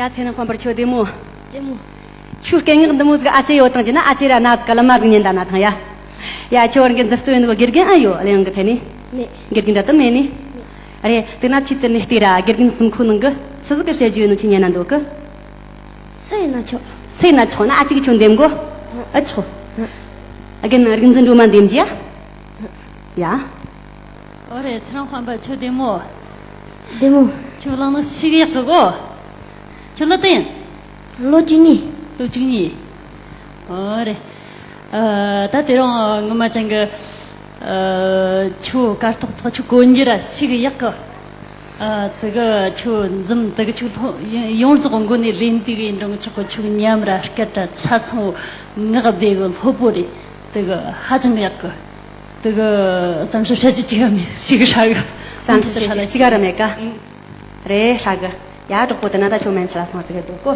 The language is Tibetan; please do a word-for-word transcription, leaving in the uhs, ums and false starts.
ཚེ་རིང་དཔོན་པོར་ཁྱོད་བདེ་མོ། བདེ་མོ། ཁྱོད་སྐད་ངག་འདི་མོ་ཟིག་ཨ་ཅེ་ཡོད་དང་ཅི་ན། ཨ་ཅེ་ར་ན་ཟིག་ག་ལ་མ་ཟིག་ཉན་ད་ན་ཐང་ཡ། ཡ། ཁྱོད་རང་གི་མཛུབ་སྟོན་ཡིན་ནོ་དགེ་རྒན་ཨ་ཡོད། གླེང་གི་ཐད་ནས། མེད། དགེ་རྒན་འདྲ་དུ་མེད་ནི། རེད། དེ་ན་ཆེད་དུ་ནས་ལྟོས་ར། དགེ་རྒན་གསུམ་ཁོ་ནང་གི་སུ་ཟིག་གི་བཤད་རྒྱུ་ཡིན་ནོ་ཁྱོད་ཉན་ན་འདོད་གི། སུ་ཡིན་ན་ཆོག་སུ་ཡིན་ན་ཆོག་ན་ཨ་ཅེ་གི་ཁྱོད་འདེམ་གོ། ཨ་ཆོག་རྒན་རིག་འཛིན་སྒྲོལ་མ་འདེམ་གྱི་ཡ། ཡ། ཨོ་རེད། ཚེ་རིང་དཔོན་པོ་ཁྱོད་བདེ་མོ། བདེ་མོ། ཁྱོད་ལང་ནོ་ཞིག་ཡག་གི་གོ། ཁྱོད་ལོ་དུ་ཡིན། ལོ་བཅུ་གཉིས། ལོ་བཅུ་གཉིས། ཨོ་རེད། ཨ། ད་དེ་རིང་ངོ་མ་ཅན་གི། ཨ། ཁྱོད་སྐར་ཐོག་ཐོག་ཁྱོད་གོན་རྒྱུ་ར་ཞིག་ཡག་གི། ཨ། དེ་གི་ཁྱོད་འཛུམ་དེ་གི་ཁྱོད་ལྷོ་ཡོངས་རྫོགས་མགོ་ནས་ལེན་དུས་གི་འགྲོ་ཆོག་གི། ཁྱོད་ཉམས་ར་སྐད་ར་ཆ་ཚང་བོ་ངག་སྦས་གི་ལྷོད་པོ་རེད། དེ་གི་ཧ་ཅང་གི་ཡག་གི། དེ་གི་བསམ་ཤེས་བྱ་རྒྱུ་ཅི་ཡང་མེད། ཞིག་ཧྲ་གི། བསམ་ཤེས་བྱ་རྒྱུ་ཅི་ག་ར་མེད་ཀ། ཨང་། རེད། ཧྲ་གི། ཡ། གྲོགས་པོ་དེ་ན་ད་ཁྱོད་སྨན་ཆུ་ལ་སོང་ཙི་གི་འདུག་གོ།